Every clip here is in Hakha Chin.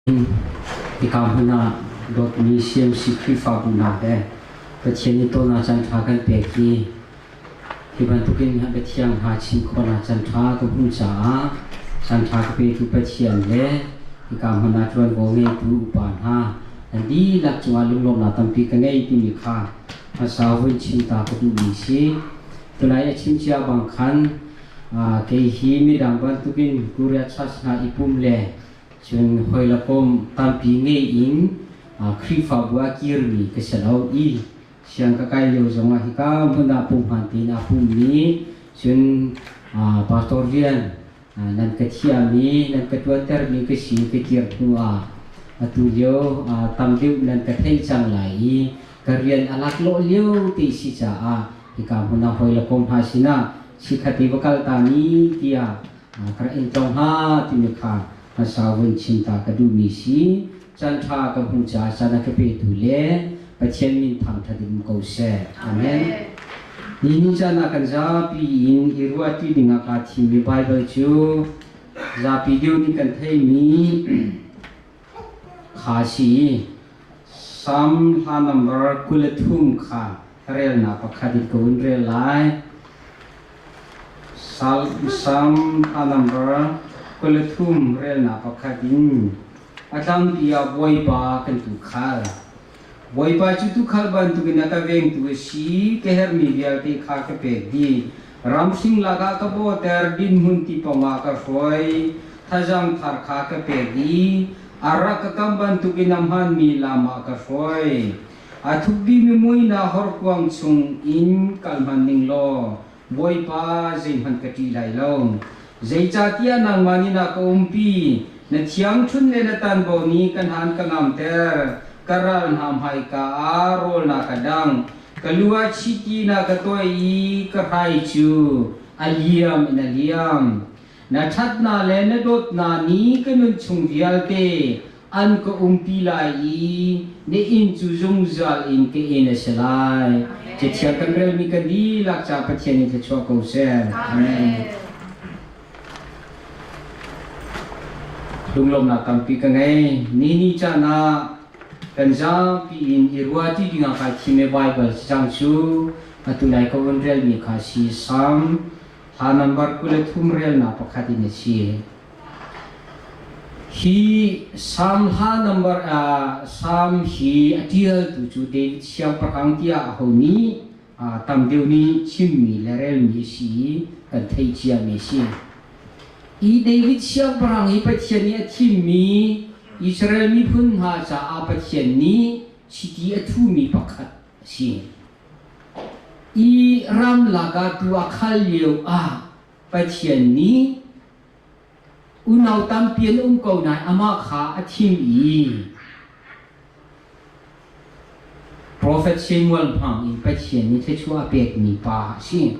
Hika hmun ah dawtmi CMC Khrihfabu hna he Pathian nih tawnnak caanṭha kan pek i hi bantukin biathiang hna chim khawhnak caanṭha ka hmuh caah caanṭha ka petu Pathian le hika hmun ah ṭuanvo ngeitu upa hna nan dihlak cungah lunglawmhnak tampi ka ngei timi kha hmasa vun chim ta ka duhmi si. Tunai a chim cia bang khan kei hi midang bantukin Korea Church hna i pum le Cun hawile kom tampi ngei in Khrihfabu ah kirmi ka si lo i siang ka kai lio zongah hika hmun ah pumhman tein aa pummi cun pastor rian nan ka thiahmi nan ka ṭuantermi ka si ka kir hnu ah atu lio tam deuh nan ka theih cang lai i ka rian a laklawh lio te si caah hika hmun ah hawile kom hna sinah chikkhat i va kal ta ni tiah ka rak in tlawng hnga timi kha hmasa vun chim ta ka duhmi si. Caan ṭha ka hmuh caah caan a ka petu le Pathian min thangṭhat in um ko seh. Amen. Ni ni caan ah kan zapi in i ruahṭi dingah kaa thimmi Baibal cu zapi deuh nih kan theimi kha si. Salm hla nambar 23 kha relnak pakhat in ka vun rel lai. Salm hla nambar 23 relnak pakhat in a tlangpi ah Bawipa kan tuukhal. Bawipa cu tuukhal bantukin a ka vengtu a si, ka herhmi vialte kha ka pek dih. Ramhring lakah ka bawter, dinhmun tipawng ah ka hruai, thazang thar kha ka pek i a rak ka kam bantukin a hmaanmi lam ah ka hruai. A thukbimi muihnak horkuang chung in kal hmanh ning law Bawipa zeihmanh ka ṭih lai lo. Zeicahtiah nangmah nih na ka umpi, na thiangṭhunh le na tanbo nih ka hna an ka ngamter. Ka ral hna hmaika ah rawl na ka dangh, ka lu ah chiti na ka tuah i ka hrai cu a liam in a liam. Na ṭhatnak le na dawtnak nih ka nun chung vialte an ka umpi lai i na inn cu zungzal in ka inn a si lai. Cathiang kan relmi kan dihlak caah Pathian nih thluachuah ko seh. Amen. Lunglawmhnak tampi ka ngei. Ni ni caan ah kan zapi in i ruahti dingah kai thim i Baibal cacang cu atu lai ka vun relmi kha si Salm hla nambar 23 relnak pakhat in a si. Hi Salm hla number Salm hi a ṭialtu cu David Siangpahrang tiah aho nih tam deuh nih chimmi le relmi a si i kan theih ciami a si. Hi David Siangpahrang hi Pathian nih a thimmi Israel miphun hna caah Pathian nih chiti a thumi pakhat a si. I ramlak ah tuu a khal lio ah Pathian nih Unau tampi an um ko nain amah kha a thim i Profet Samuel hmang in Pathian nih thluachuah a pekmi pa a si.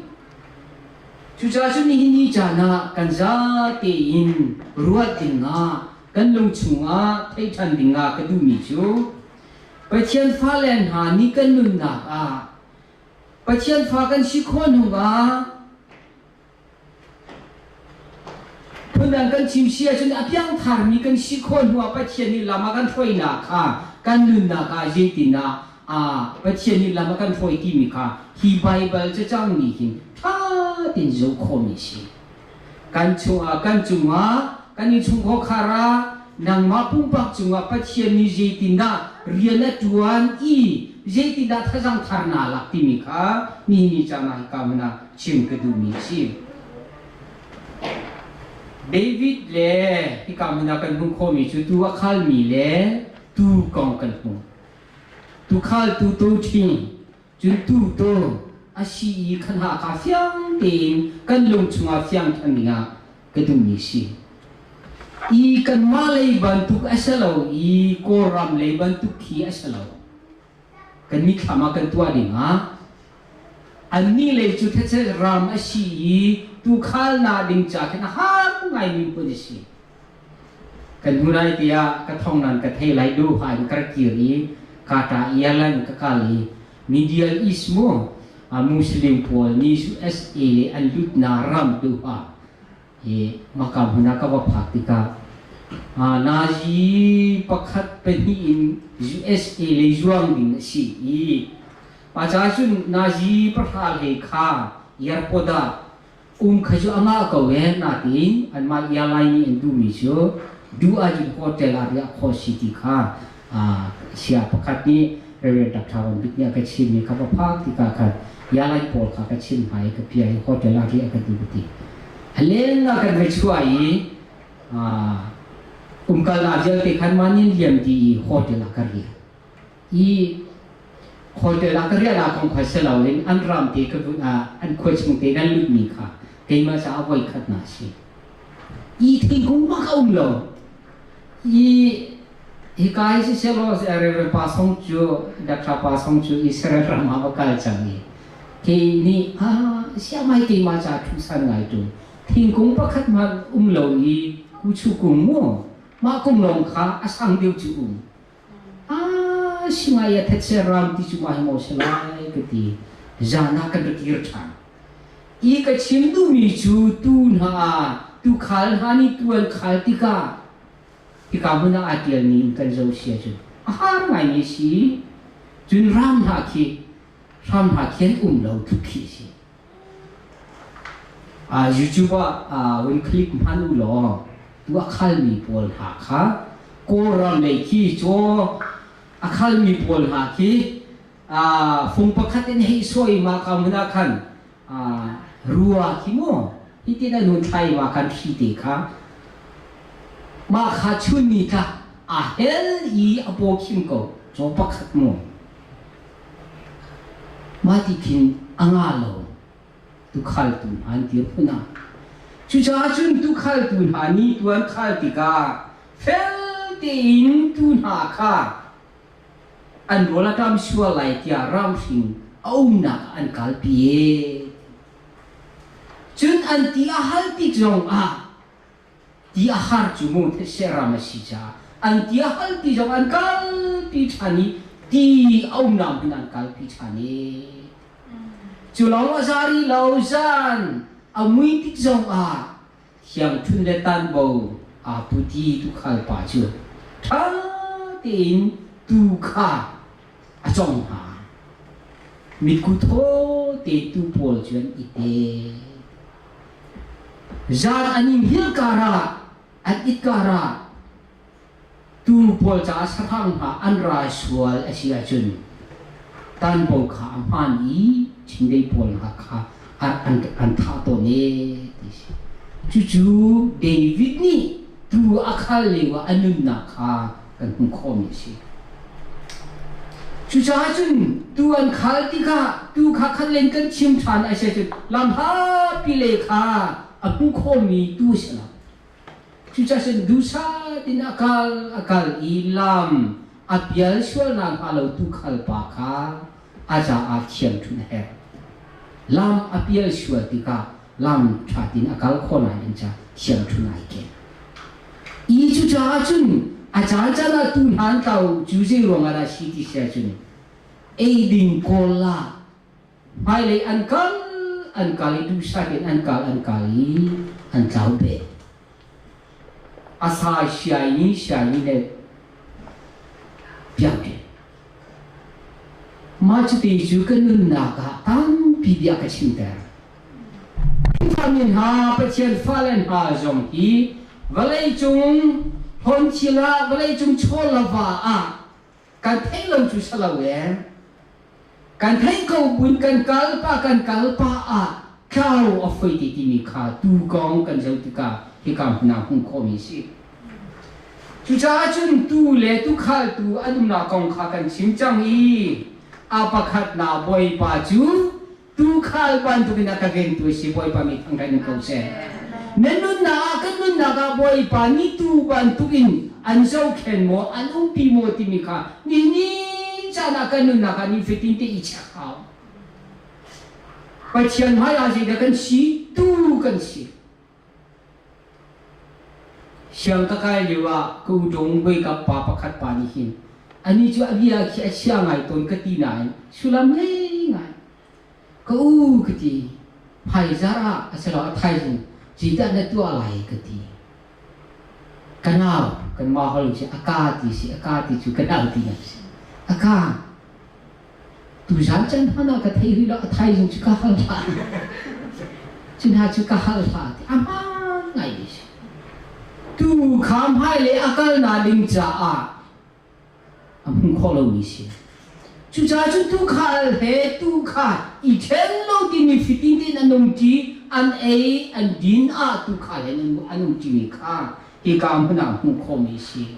Cucaah cun nihin ni caan ah kan zate in ruat dingah kan lung chungah theih ṭhan dingah ka duhmi cu Pathian fale hna nih kan nunnak ah Pathian fa kan si khawh hnu ah Phundang kan chim si ahcun a piangtharmi kan si khawh hnuah Pathian nih lam a kan hruainak kha kan nunnak ah zeitindah Pathian nih lam a kan hruai timi kha hi Baibal cacang nih hin ṭha tein zoh khawhmi a si. Kan chungah kan cungah kan innchungkhar khar ah nangmah pumpak cungah Pathian nih zeitindah rian a ṭuan i zeitindah thazang thar naa lak timi kha nihin ni caan ah hika hmun ah chim ka duhmi a si. David le hika hmun ah kan hmuh khawhmi cu tuu a khalmi le tuu kong kan hmuh. Tuukhal tu to ṭhing cun tuu to a si i khan ha kha fiang tein kan lung chungah fiang ṭhan dingah ka duhmi si. I kanmah lei bantuk a si lo i Kawlram lei bantuk khi a si lo. Kan mitthlam ah kan tuah dingah annih lei cu thetse ram a si i tuukhal na ding ca khin a har ngaimi phun a si. Kan hnu lai tiah ka thong nan ka thei lai duh ha in ka rak kir i ka ṭa ialan ka kal i Middle East mu Muslim pawl nih USA le an lutnak ram duh ha hi maka hmun ah ka va phak tikah. Nazi pakhat pahnih in USA lei zuang ding a si i mah caah cun nazi pahra hlei kha airport ah um kha cu a ngah ko e nain anmah airline nih an duhmi cu duh ahcun hotel ah riah khawh si ti kha sia pakhat nih Reverend Dr. Van Bik nih a ka chim i ka va phak tikah khan airline pawl kha ka chim hna i ka pia i hotel ah riah ka duh ka ti. A leng ah kan va chuah i umkalnak vialte khan mah nih liam dih i hotel ah ka riah. I hotel ah ka riahnak kong kha si loin an ram te ka vun ah an khua chung te kan lutmi kha keimah caah voi khatnak a si. I thingkung bak a um lo. I hika hi siseh law Reverend Pa Song cu Dr. Pa Song cu Israel ram ah va kal cang i kei nih ah siamai keimah ca thu san ngai ṭung thingkung pakhat hmanh um lo i kuchu kung mu mah kung lawng kha a sang deuh cu um ah singai a thetse ram ti cu mah hi maw si lai ka ti zan ah kan ra kir ṭhan i ka chim duhmi cu tu hna tukhal hna nih tu an khal tikah hika hmun ah aa ṭialmi in kan zoh si ahcun a har ngaimi a si cun ram hna khi hram hna khi an um lo tluk khi a si. YouTube ah vun click hman u law tu a khalmi pawl hna kha Kawlram lei khi caw a khalmi pawl hna khi fung pakhat in hei sawi ma ka hmun ah khan rua khi mu hitin an hun thlai ma khan hri te kha mah kha chun ni tla a hel i a paw khim ko caw pakhat mu Mah ti khin a ngah lo tukhaltu hna an dir phun ah. Cucaah cun tukhaltu hna nih tu an khal tikah fel tein tuu hna kha an rawl a ṭam sual lai tiah ramhring a umnak ah an kalpi ee. Cun an ti a hal tik zongah ti a har cu mu thetse ram a si caah an ti a hal ti zong an kalpi ṭhan i ti a umnak hmun an kalpi ṭhan i cu lawng a za rih lo zan a mui tik zong ah thiangṭhun le tanbo aa puti tukhal pa cu ṭha tein tuu kha a cong hna mitku thaw te tuu pawl cu an i te Zan an i hngilh karah, an it karah tuu pawl caah sahrang hna an ra sual a si ahcun tanbo kha a hmaan i chindei pawl hna kha an, an thah tawn ee ti si. Cucu David nih tuu a khal lio ah a nunnak kha kan hmuh khawhmi a si. Cucaah cun tuu an khal tikah tuu kha khat len kan chim ṭhan a si ahcun lamhlatpi lei kha a hmu khomi tuu a si lo. Cucaah cun duhsah in a kal a kal i lam a pial sualnak hnga lo tuukhal pa kha a caah thiamṭhunh a herh. Lam a pial sual tikah lam ṭha tein a kal khawh lai ding caah thiamṭhunh ai ken. I cucaah cun a caancaan ah tu hlan tlau cu zei ruangah dah si ti si ahcun eiding kawl ah hmailei an kal an kal i duhsah in an kal an kal i an tlau beh. A sa siai ni siai ni le piangṭi. Mah cuti cu ka nunnak ah tampi bia ka chimter. Khrihfami hna Pathian fale hna zong hi vawleicung hlawnthil ah vawleicung chaw le va ah kan theih lo cu si lo ee. Kan theih ko buin kan kal pah kan kal pah ah tlau a foi te timi kha tu kong kan zoh tikah hika hmun ah hmuh khawhmi a si. Cucaah cun tuu le tukhaltu an umnak kong kha kan chim cang i a pakhatnak Bawipa cu tuukhal bantukin a ka vengtu a si Bawipa mi thangṭhat in ko seh. Na nunnak ah kan nunnak ah Bawipa nih tuu bantukin an zohkhenh maw an umpi maw timi kha nihin caan ah kan nunnak ah nifatin te i check hau. Pathian hmaiah zeidah kan si? Tuu kan si. Siang ka kai lio ah ka uṭung voikap pa pakhat pa nih hin anih cu a bia khi a chia ngai tawn ka ti nain sullam ngei ngai. Ka u ka ti. Hmaizarh ah a si lo a thaizing zeidah na tuah lai ka ti. Ka nau, kanmah holh cu a ka ti si, a ka ti cu ka nau ti si. A ka. Tuzan can hmanh ah ka thei rih lo, a thaizing cu ka hal hlah. Cu hna cu ka hal hlah ti a hmaan ngai mi si. Tu kha hmailei a kalnak ding caah a hmu khawh lomi si. Cucaah cun tuukhal he tuu kha i ṭhen lo timi fitin tein an umṭi, an ei, an din ah tuukhal he an umṭimi kha hika hmun ah hmuh khawhmi a si.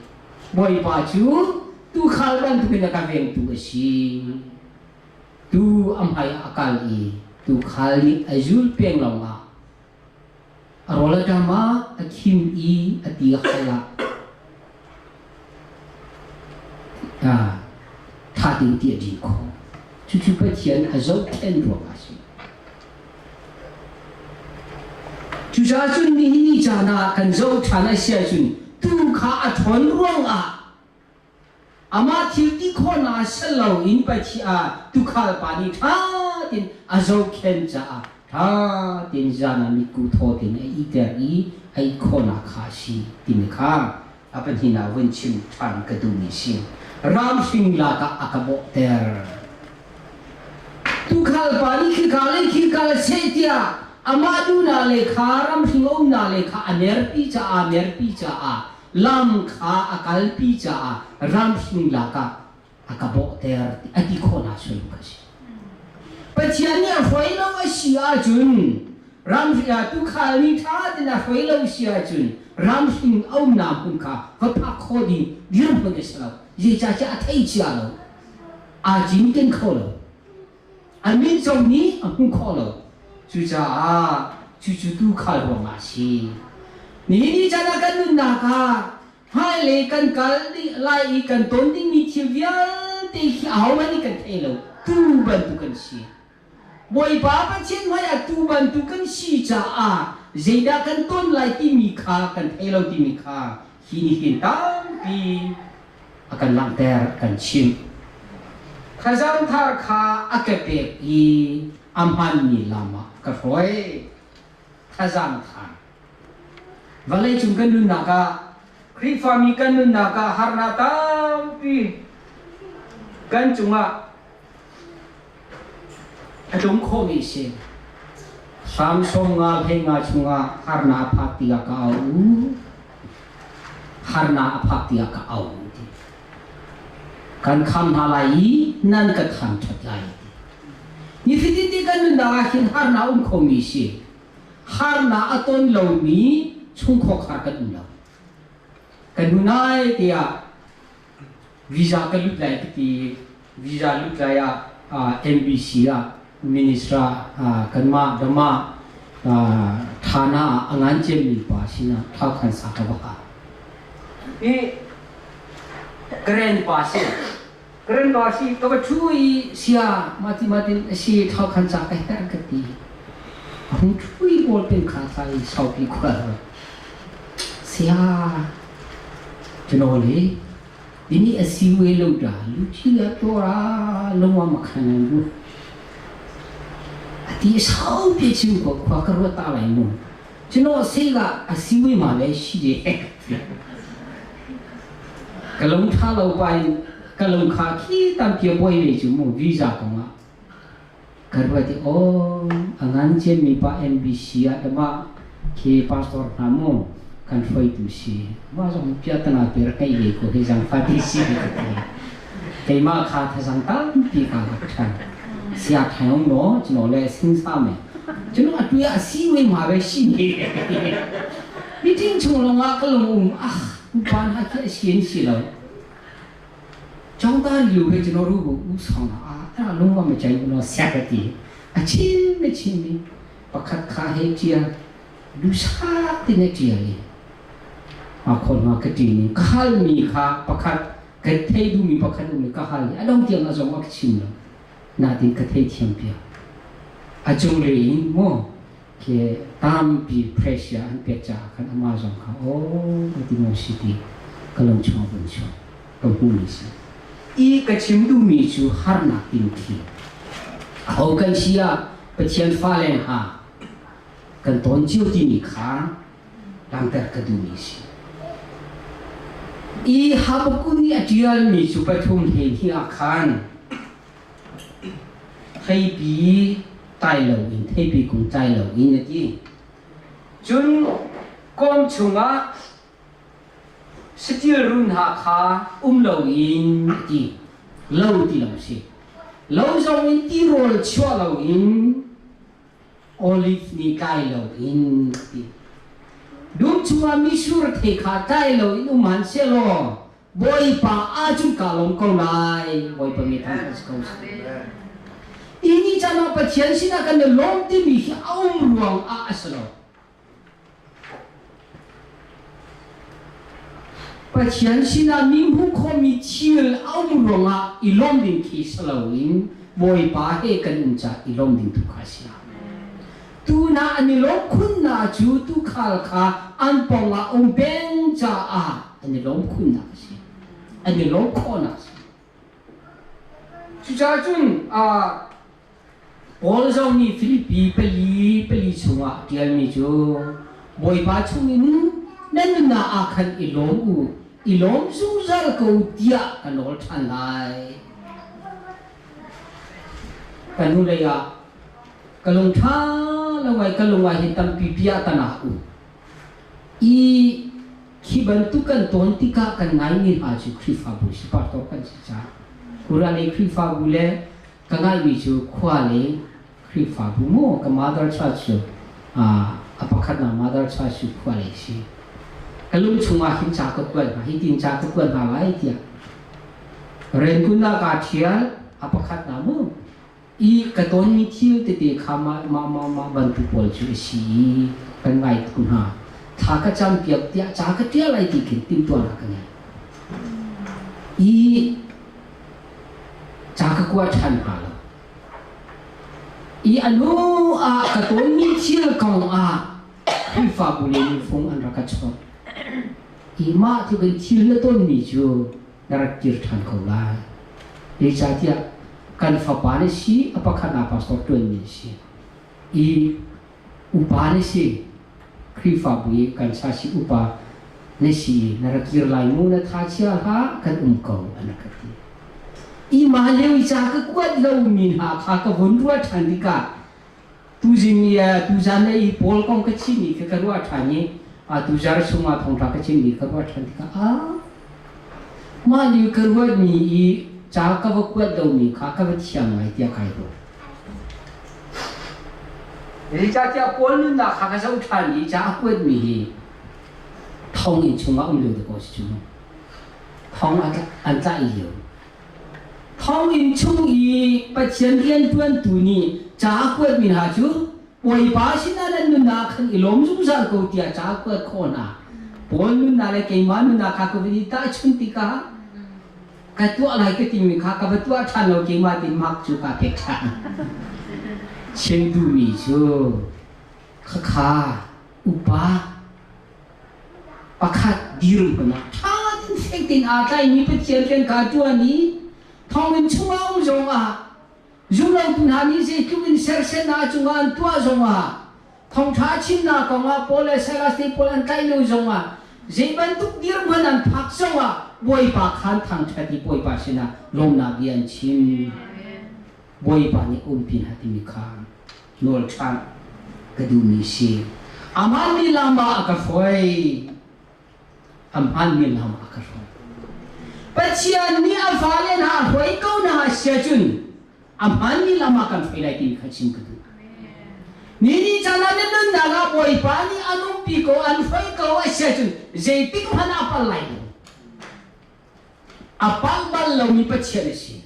Bawipa cu tuukhal bantukin a ka vengtu a si. Tuu a hmai ah a kal i tuukhal nih a zul peng lawngah A rawl a ṭam ah a khim i a ti a hal ah ṭha tein ti a din khawh. Cucu Pathian a zohkhenh ruangah a si. Cucaah cun nihin ni caan ah kan zoh ṭhan a si ahcun tuu kha a ṭhawn ruangah Amah thil ti khawhnak si loin Pathian tuukhal pa nih ṭha tein a zohkhenh caah ṭha tein zan ah mitkuh thaw tein a ihter i a ih khawhnak kha a si timi kha a pahnihnak vun chim ṭhan ka duhmi a si. Ramhring lak ah a ka bawhter. Tuukhal pa nih khika le khika le seh tiah amah duhnak le kha ramhring a umnak le kha a merpi caah merpi caah lam kha a kalpi caah ramhring lakah a ka bawhter a ti khawhnak sullam kha si. Pathian nih a hruai lo a si ahcun ramhring ah tuukhal nih ṭha tein a hruai lo si ahcun ramhring a umnak hmun kha va phak khawh ding dirhmun a si lo. Zeicahtiah a thei cia lo. Aa cinken kho lo. A min zong nih a hmu khawh lo. Cucaah cucu tuukhal ruangah a si. Nihin ni caan ah kan nunnak ah hmailei kan kal lai i kan ton dingmi thil vialte khi ahohmanh nih kan thei lo. Tuu bantuk kan si. Bawipa Pathian hmaiah tuu bantuk kan si caah zeidah kan ton lai timi kha kan thei lo timi kha hi nih hin tampi a kan langhter, a kan chimh. Thazang thar kha a ka pek i a hmanmi lam ah ka hruai. Thazang thar. Vawleicung kan nunnak ah Khrihfami kan nunnak ah harnak tampi kan cungah a tlung khawhmi a si. Samsung nga hlei nga chungah harnak a phak tiah ka au. Harnak a phak tiah ka au ti. Kan kham hna lai i nan ka thangṭhat lai ti. Nifatin te kan nunnak ah hin harnak um khomi si. Harnak a ton lomi chungkhar kan um lo. Kan hnu nai tiah Visa ka lut lai ka ti. Visa lut lai ah NBC ah minister kanmah dama thana ah a ngan cemmi pa sinah thau khan sa ka va hal. I Karen pa si. Karen pa si ka va ṭhu i sia mati matin a si thau khan ca ka herh ka ti. A hung ṭhu i ball pen kha tla i saupi khual. Sia Cunawl hi ini a si ve lo dah luthi a tora lungwa makhan an bu. A ti sau pe chim ko khua ka ruat ta lai mu. Cuno sega a si ve ma le si de. Ka lung tha lo pa in ka lung kha khi tam pia boi ve chu mu visa kong ah. Ka ruat i aw a ngan cemmi pa NBC ah dama khi pastor hna mu kan hruaitu si mah zong piatana te rak ngeih ve ko hi zangfa ti si ka ti keimah kha thazang tampi ka lak ṭhan sia thaing no cuno le singsa me cuno atu ah si we ma ve si ni meeting chung lawngah ka lung um ah upa hna khi a si an si lo Chawngta lio he cun ru bu u song ah a lung ma chai no sia ka ti a chim me chim mi pakhat kha he tia du sak ti ne tia ni ma khon ma ka ti ni ka hal mi kha pakhat ka thei du mi pakhat um ka hal ni adong tiang a zong a chim lo na tin ka thei thiam pia a cung le in mo ke tampi pressure an pek caah khan amah zong kha aw ti maw si ti ka lung chung vun chuak ka hmuhmi si i ka chim duhmi cu harnak tin khi aho kan si ah Pathian fale ha kan tawn cio timi kha langhter ka duhmi si. I Habakkuk nih a ṭialmi cu pathum hlei ah khan theipi tlai loin theipi kung tlai loin a ti. Cun kawm chungah saṭil run hna kha um loin a ti. Lo ti lo a si. Lo zong in tirawl chuah loin Olive nih tlai loin a ti. Dum chungah mitsur thei kha tlai loin um han sehlaw Bawipa ahcun kaa lawm ko lai. Bawipa mi thang kan si ko seh. Hi ni caan ah Pathian sinah kan i lawm timi hi a um ruang ah a si lo. Pathian sinah mi hmuh khawhmi thil a um ruangah i lawm ding khi si loin Bawipa he kan um caah i lawm ding tu kha a si. Tuna an i lawm khunnak cu tuukhal kha an pawngah um peng caah an i lawm khunnak a si. An i lawm khawhnak a si. Cucaah cun Paul zong nih Filipi pali pali chungah a ṭialmi cu Bawipa chungin nan nunnak ah khan i lawm u, i lawm zungzal ko tiah ka nawl ṭhan lai. Ka hnulei ah ka lung ṭha lo ngai ka lung ah hin tampi bia ka nak u. I khi bantuk kan tawn tikah kan ngaimi hna cu Khrihfabu si pastor kan si caah Kurale Khrihfabu le Ka ngaihmi cu khua le Khrihfabu maw ka mother church cu a pakhatnak mother church cu khua lei si. Ka lung chungah hin ca ka kuat hna, hitin ca ka kuat hna lai tiah. Renkun ah kaa ṭhial a pakhatnak mu. I ka tonmi thil tete kha mah mah mah mah bantuk pawl cu a si i kan ngai tuk hna. Thla ka campiak tiah ca ka ṭial lai ti khin timhtuahnak ka ngei. I Ca ka kua ṭhan hnga lo. I a hnu ah ka tawnmi thil kong ah Khrihfabu le nunfung an rak ka chawnh. I mah tluk in thil na tawnmi cu na rak kir ṭhan ko lai. Zeicahtiah kan fapa na si, a pakhatnak pastor ṭuanmi na si. I upa na si, Khrihfabu i kan sa si upa na si na ra kir lai mu na tha chia hlah kan um ko an rak ka ti. I mah lio i ca ka kuat lomi hna kha ka vun ruah ṭhan tikah tuzing i tuzan i Paul kong ka chimmi kha ka ruah ṭhan i tuzar chungah thawngṭha ka chimmi ka ruah ṭhan tikah ah mah lio ka ruatmi i ca ka va kuat lomi kha ka va thiam ngai tiah kai ruat. Zeicahtiah Paul nunnak kha ka zoh ṭhan i ca a kuatmi hi thonginn chungah um lio dakaw si cu. Thong an tlaih lio. Thonginn chung i Pathian rianṭuantu nih ca a kuatmi hna cu Bawipa sinah nan nunnak khan i lawm zungzal ko tiah ca a kuat khawh hna. Paul nunnak le keimah nunnak kha ka vun i tahchunh tikah ka tuah lai ka timi kha ka va tuah ṭhan lo keimah tin mak cu kaa pek ṭhan. Chim duhmi cu khakha upa pakhat dirhmun ah ṭha tein fek tein aa tlaimi Pathian rian kaa ṭuan i thonginn chungah um zongah Zumlotu hna nih zeitluk in sersiamnak cungah an tuah zongah thawngṭha chimnak kongah Paul le Silas te pawl an tlaih lio zongah zei bantuk dirhmun an phak zongah Bawipa khan thangṭhat i Bawipa sinah lawmnak bia an chim. Bawipa nih umpi hna timi kha nawl ṭhan ka duhmi si. A hmaanmi lam ah a ka hruai. A hmaanmi lam a ka hruai. Pathian nih a fale hna a hruai ko hna a si ahcun a hmaanmi lam ah kan hruai lai timi kha chim ka duh. Ni ni caan ah na nunnak ah Bawipa nih an umpi ko, an hruai ko a si ahcun zeitik hmanh ah a palh lai lo. A palh bal lomi Pathian a si.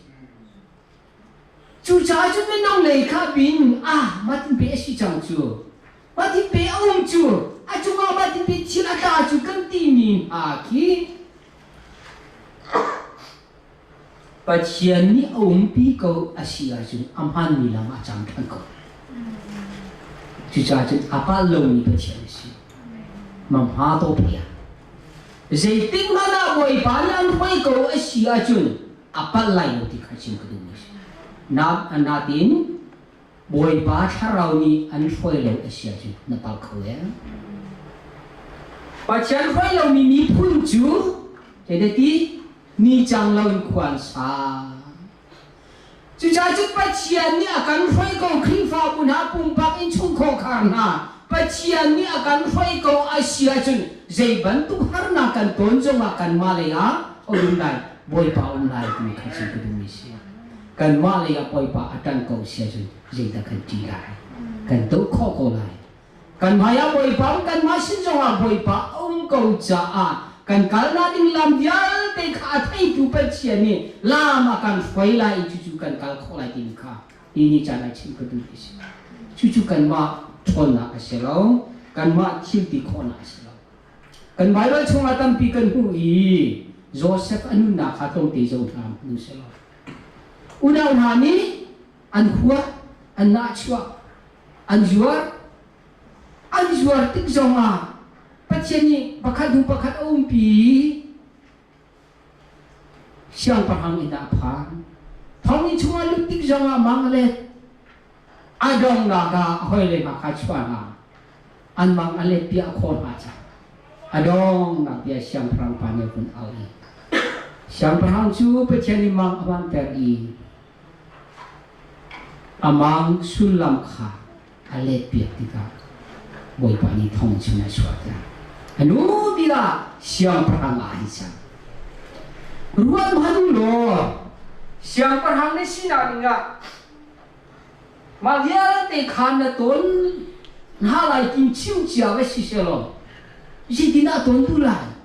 Cucaah cun minung lei kha bin ah mah pe a si cang cu. Mah pe a um cu a cungah mah pe thil a tla cu kan timi hna khi Pathian nih a umpi ko a si ahcun a hmaanmi lam ah a cang ṭhan ko. Cucaah cun a palh lomi Pathian a si. Mamha to phia. Zeitik hmanh ah Bawipa nih an hruai ko a si ahcun a palh lai lo ti kha chim ka duhmi a si. Na natin Bawipa thlarau nih an hruai lo a si ahcun na palh kho ee. Pathian hruai lomi miphun cu. Zeidati ni cang lo in khua an sa. Cucaah cun Pathian nih a kan hruai ko Khrihfabu hna pumpak innchungkhar khar hna Pathian nih a kan hruai ko a si ahcun zei bantuk harnak kan ton zongah kanmah lei ah a um lai Bawipa um lai timi kha chim ka duhmi si. Kanmah lei ah Bawipa a ṭan ko si ahcun zeidah kan ṭih lai? Kan doh khawh ko lai. Kan hmaiah Bawipa um kanmah sin zongah Bawipa a um ko caah kan kalnak ding lam vialte kha a theitu Pathian nih lam a kan hruai lai i cucu kan kal khawh lai timi kha hi ni caan ah chim ka duh ti si. Cucu kanmah ṭhawnnak a si lo, kanmah thil ti khawhnak a si lo. Kan Baibal chungah tampi kan hmuh i Joseph a nunnak kha tlawmte zoh hna hmanh u law. Unau hna nih an huat, an nahchuah, an zuar an zuar tik zongah Pathian nih pakhat hnu pakhat a umpi siangpahrang inn ah a phan thonginn chungah lut tik zongah mang a let a donghnak ah a hawile hna kha chuah hna an mang a let piah khawh hna ca a donghnak tiah siangpahrang pa nih a vun au i siangpahrang cu Pathian nih mang a vanter i A mang sullam kha a letpiak tikah Bawipa nih thong chung a chuahter. A nu bik ah siangpahrang ah ai cang. Ruat hmanh u law siangpahrang na sinak dingah mah vialte kha na tawn hna lai ti chim cia va si sehlaw zeitindah tawn duh lai?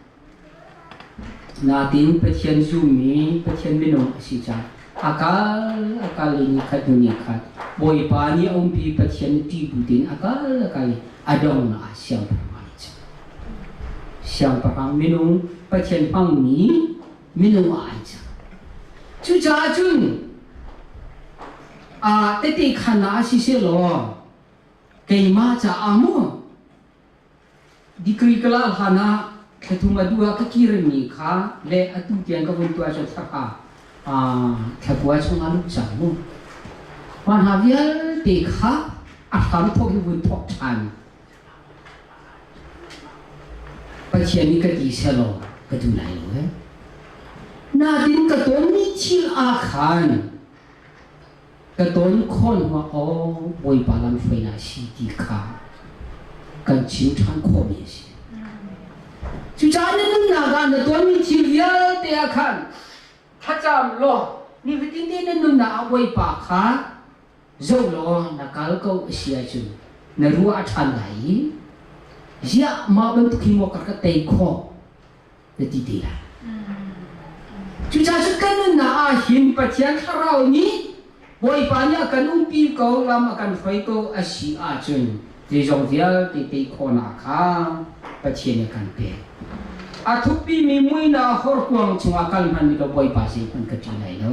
Natin Pathian zummi Pathian minung a si caah a kal a kal i nikhat hnu nikhat Bawipa nih a umpi Pathian ṭih bu tein a kal a kal i a donghnak ah siangpahrang ah ai cang. Siangpahrang minung Pathian hmangmi minung ah ai cang. Cucaah cun tete khan ah sisehlaw keimah caah mu Degree ka lak hlan ah thlathum a duh ah ka kirmi kha le atu tiang ka vun tuah cu thla thlakua chung ah lut cang mu. Mah hna vialte kha a hram thawk i vun thawk ṭhan. Pathian nih ka ti selaw ka duh lai lo he. Natin ka tonmi thil ah khan Ka ton khawn hnga aw Bawipa lamhruainak a si ti kha kan chim ṭhan khawhmi a si. Cucaah na nunnak ah na tonmi thil vialte ah khan thlacam law nifatin te na nunnak ah Bawipa kha zoh law na kal ko a si ahcun na ruah a ṭhan lai i ziah mah bantuk hi maw ka ka tei khawh na ti te lai. Cucaah cun kan nunnak ah hin Pathian Thlarau nih Bawipa nih a kan umpi ko, lam a kan hruai ko a si ahcun zeizong vialte tei khawhnak kha Pathian nih a kan pek. A thukpimi muihnak horkuang chungah kal hmanh nih Bawipa zeihmanh ka ṭih lai lo.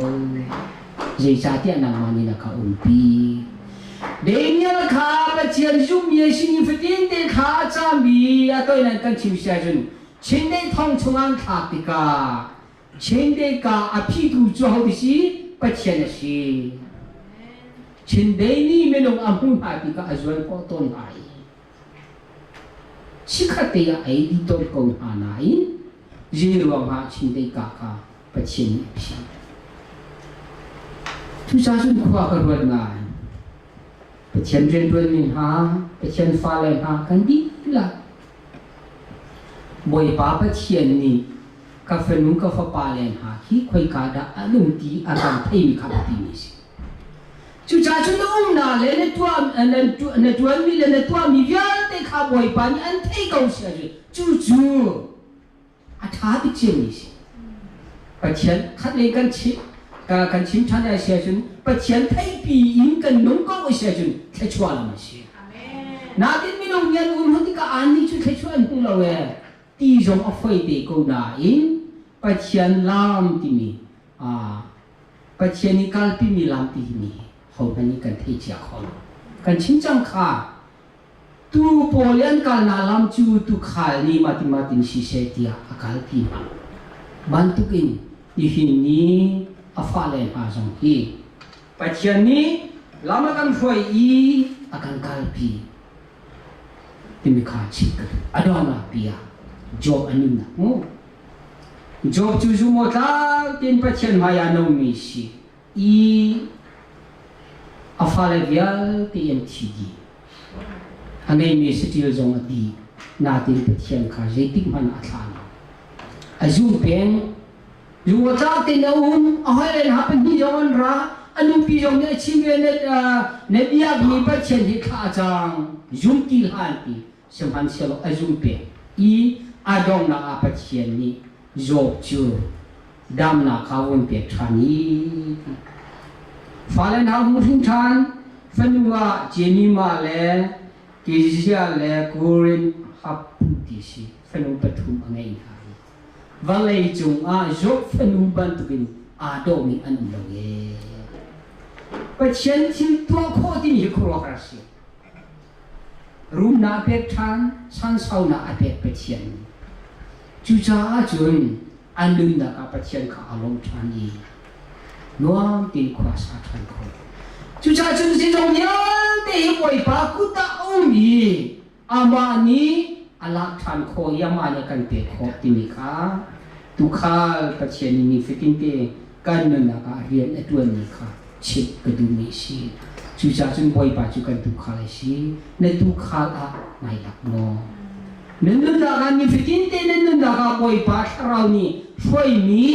Zeicahtiah nangmah nih na ka umpi. Daniel kha Pathian zumhmi a si nifatin te kha a cami a toinan kan chim si ahcun Chindeih thong chung an thlak tikah Chindeih ka a phitu cu ho si Pathian a si. Chindeih nih minung a hmuh hna tikah a zuan khawh tawn hna i chikkhat te ah ei dih tawn ko hna nain zei ruangah Chindeih ka kha Pathian nih a phih. Cucaah cun khua ka ruat ngai. Pathian rianṭuanmi hna, Pathian fale hna kan dihlak Bawipa Pathian nih ka fanu ka fapa le hna khi khoika dah an um ti a kan theimi kha biapimi a si. Cucaah cun na umnak le na tuah na ṭuanmi le na tuahmi vialte kha Bawipa nih an theih ko si ahcun cucu a ṭha bik ciami a si. Pathian khat lei kan chim kan chim ṭhan a si ahcun Pathian theihpi in kan nung ko a si ahcun thluachuah lam a si. Natin minung nih an um hnu tikah an nih cu thluachuah an hmu lo ee ti zong a foi te ko nain Pathian lam timi Pathian i kalpimi lam timi hohmanh nih kan thei cia kho lo. Kan chim cang kha Tuu pawl i an kalnak lam cu tuukhal nih mah tin siseh tiah a kalpi hna. Bantukin nihin ni a fale hna zong hi Pathian nih lam a kan hruai i a kan kalpi timi kha chim ka duh. A donghnak pi ah Job a nunnak mu. Job cu zumh tlak tein Pathian hmaiah nomi si i a fale vialte an thi dih. A ngeimi saṭil zong a dih. Nain Pathian kha zeitik hmanh a thlah lo. A zum peng. Lungawtlak tein a um. A hawile hna pahnih zong an ra. A nupi zong nih a chim ve, na biakmi Pathian hi thlah a cang. Zum ti hlah an ti. Sihmanhsehlaw a zum peng i a donghnak ah Pathian nih Job cu damnak kha vun pek ṭhan i fale hna hung hrin ṭhan. Fanu ah Jemima le Keziah le Korin Happu ti si fanu pathum a ngeih hna i vawlei cungah Job fanu bantukin aa dawhmi an um lo ee. Pathian thil tuah khawh timi hi khuaruahhar a si. Rumnak a pek ṭhan, chansaunak a pek Pathian. Cucaah cun an nunnak ah Pathian kha aa lawm ṭhan i nuam tein khua a sa ṭhan kho. Cucaah cun zeizong vialte hi Bawipa kut ah a um i amah nih a lak ṭhan khawh i amah nih a kan pek khawh timi kha tuukhal Pathian nih nifatinte kan nunnak ah rian a ṭuanmi kha chimh ka duhmi a si. Cucaah cun Bawipa cu kan tuukhal a si. Na tuukhal ah nai lak maw? Na nunnak ah nifatinte na nunnak ah Bawipa Thlarau nih hruaimi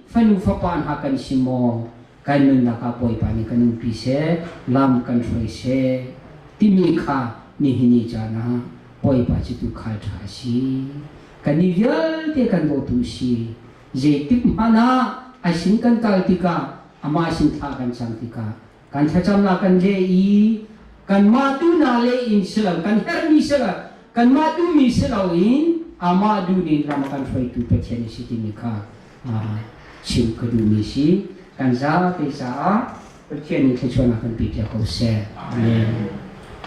fanu fapa hna kan si maw? Kan nunnak ah Bawipa nih kan umpi seh, lam kan hruai seh timi kha nihin ni caan ah Bawipa cu tuukhal ṭha a si. Kannih vialte kan dawtu a si. Zeitik hmanh ah a sin kan kal tikah amah sin thla kan cam tikah kan thlacamnak kan leh i kanmah duhnak leh in si lo, kan herhmi si lo, kanmah duhmi si loin amah duhning ram a kan hruaitu Pathian a si timi kha chim ka duhmi si. Kan zapi caah Pathian nih thluachuahnak kan pe piak ko seh. Amen.